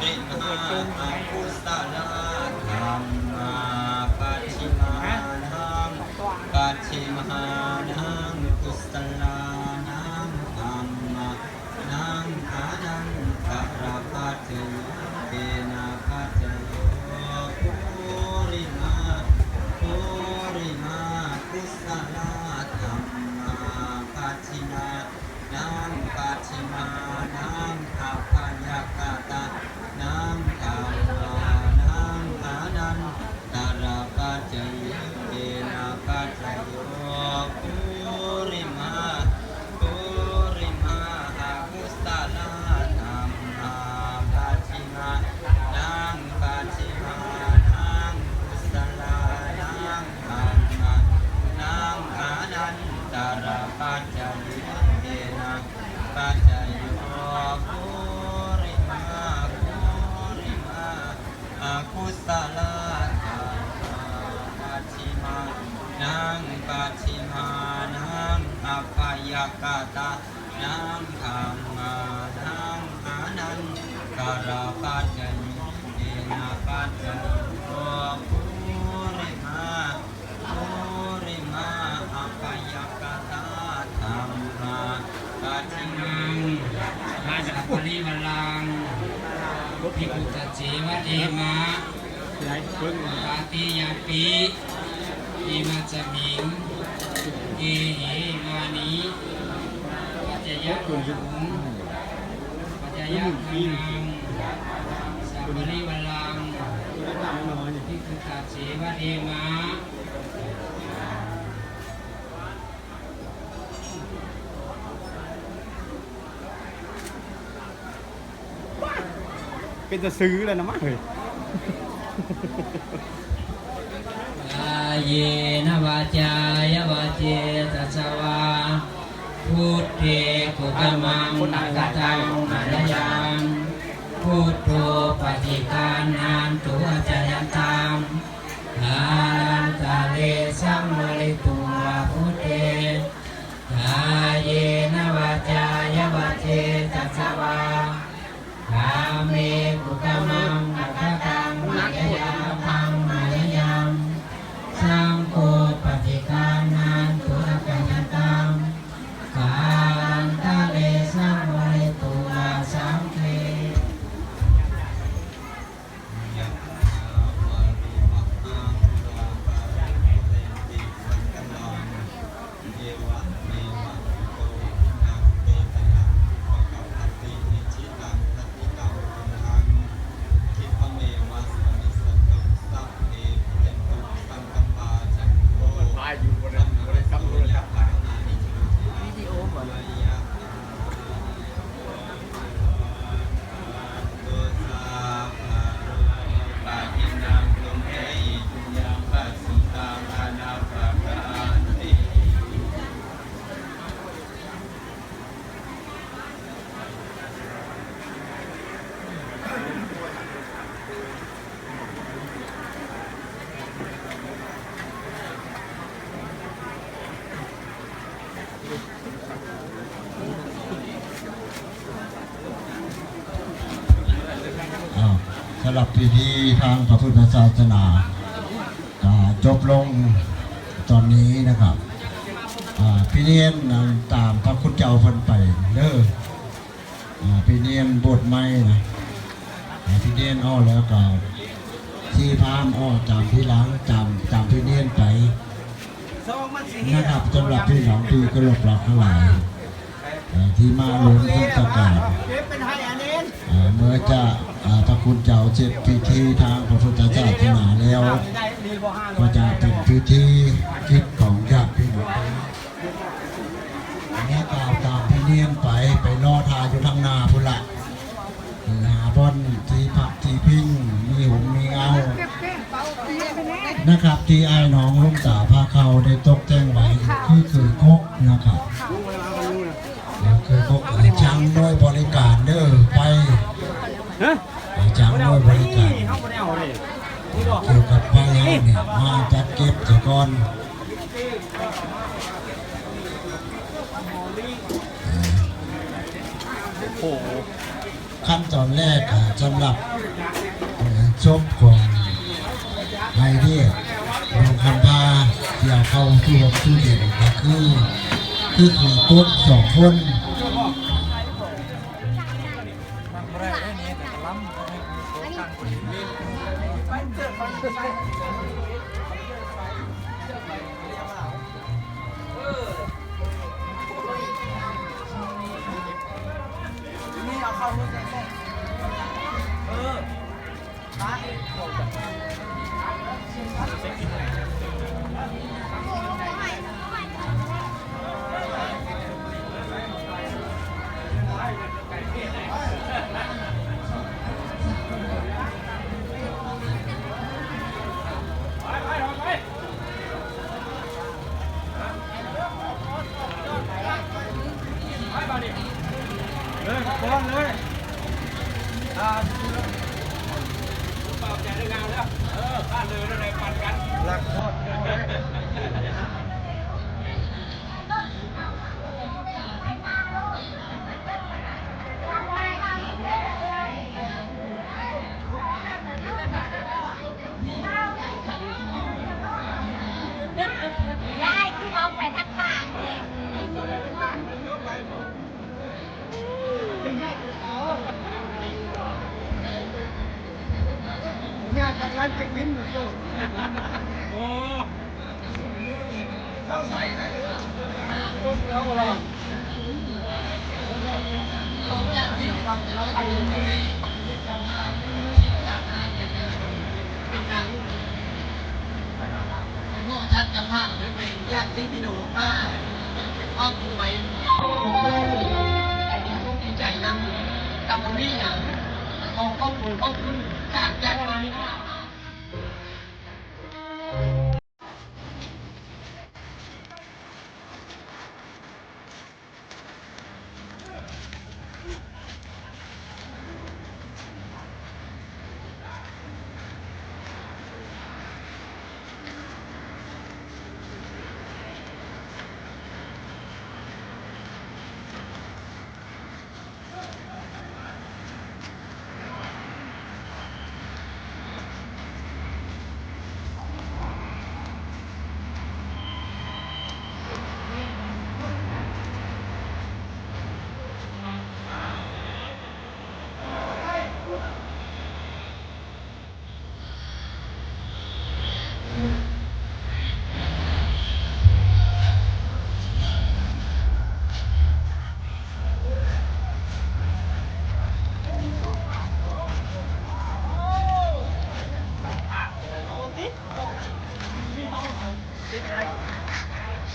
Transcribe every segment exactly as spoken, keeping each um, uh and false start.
ริมา อกุศลธรรมา ปัจฉิมานัง ปัจฉิมานัง กุศลานัง ธรรมานัง อานันตระปัจจโย เยนะปัจจโย ปุริมา ปุริมา กุศลธรรมา ปัจฉิมา นัง ปัจฉิมานัง อัพพยากตานัง ธัมมานัง อานันตระปัจจเยนะปัจจโย ปุริมา ปุริมา อกุศลธรรมา ปัจฉิมานัง ปัจฉิมานัง กุศลานัง ธัมมานัง อานันตระปัจจเยนะ ปัจจโย ปุริมา ปุริมา อกุศลธรรมา ปัจฉิมานัง ปัจฉิมานัง อัพพยากตานัง ธัมมานัง อานันตระปัจจเยนะปัจจโย ปุริมา ปุริมา อัพพยากตาธัมมา ปัจฉิมานัง สัปปริวารัง ภิกขุสัจเจวะเทมะ ตาติยัมปิ อิมัสสมิง เกหิมานิ ปัจจยะโหง ปัจจยะคานัง สัปปริวารัง ภิกขุสัจเจวะเทมะ เป็นจะซื้อแล้วนะมั้งเฮ้ย กาเยนะวาจายะวาเจตสวา พุทเทกุกมังปะกะตังมะยะยัง พุทโธปะสิกานันตุอาจายันตัง กาลันตะเลสังวะริตุงวาพุทเท กาเยนะวาจายะวาเจตสวา ธัมเมกุกมังปะกะตังมะยะยังธัมมะยะยัง สังโฆปะสิกานันตุอาจายันตัง กาลันตะเลสังวะริตุงวาสังเฆ ยะถาวาริวะหาปูราปาริปุเรนติสังกปา เอวะเมวะอิโตทินังเปตานังอุปกัปปติ อิจิตังปัตติตังตุมหัง คิปะเมวะสะมิชฌะตุ สัพเพปุเรนตุสังกปปา จันโทปะนะระโสยะถา มะณิโชติระโสยะถา อ้าว สำหรับพิธีทางพระพุทธศาสนาก็จบลงตอนนี้นะครับ อ่า พี่เนียนตามพระคุณเจ้าเพิ่นไปเด้อ อ่า พี่เนียนบวชใหม่นะ อ่า พี่เนียนออกแล้วก็ที่พามออกตามที่หลัง ตาม ตามพี่เนียนไป นะครับ สำหรับพี่น้องที่เคารพรักทั้งหลาย เอ่อ ที่มาร่วมเทศกาล เอ่อ เมื่อจะ เอ่อ พระคุณเจ้าเสร็จพิธีทางพระพุทธศาสนาแล้ว ก็จะเป็นพิธีกิจของญาติพี่น้อง อันนี้กล่าวตามพี่เนียนไป ไปรอท่าอยู่ทางหน้าพุ้นละ หาบ่อนที่พักที่พิง มีหงมีเงา นะครับ ที่อ้ายน้องหลวงตาพาเข้าได้ตกแต่งไว้ คือ คือคกนะครับ คือคก เอ่อ ช่างหน่วยบริการเด้อ ไป ฮะ เอ่อ ช่างหน่วยบริการ เขาบ่ได้เอาเลย เกี่ยวกับไฟเฮาเนี่ย มาจัดเก็บซะก่อน โอ้โห เอ ขั้นตอนแรกอ่ะ สำหรับ เอ่อ ศพของไอ้เนี่ย หลวงคำพา ที่เอาเข้าสู่ร่มสู่เย็นก็คือ คือ คือปกสองคน เลยก้อนเลย อ่า เป่าแจกได้งานแล้ว เออ บ้านเลยนั่นแหละ ปั่นกัน หลักโคตร ยายคือมองไปทางบ้านเนี่ย งานทำงานเช็คบินอยู่ โอ้ ท่านจะพาไปเป็นญาติพี่น้องมา ครอบครัว อันนี้ก็ดีใจนะ กับคนนี้อย่าง ขอขอบคุณ ขอบคุณจากญาติพี่น้อง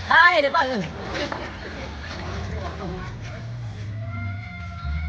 ใช่หรือเปล่าเออ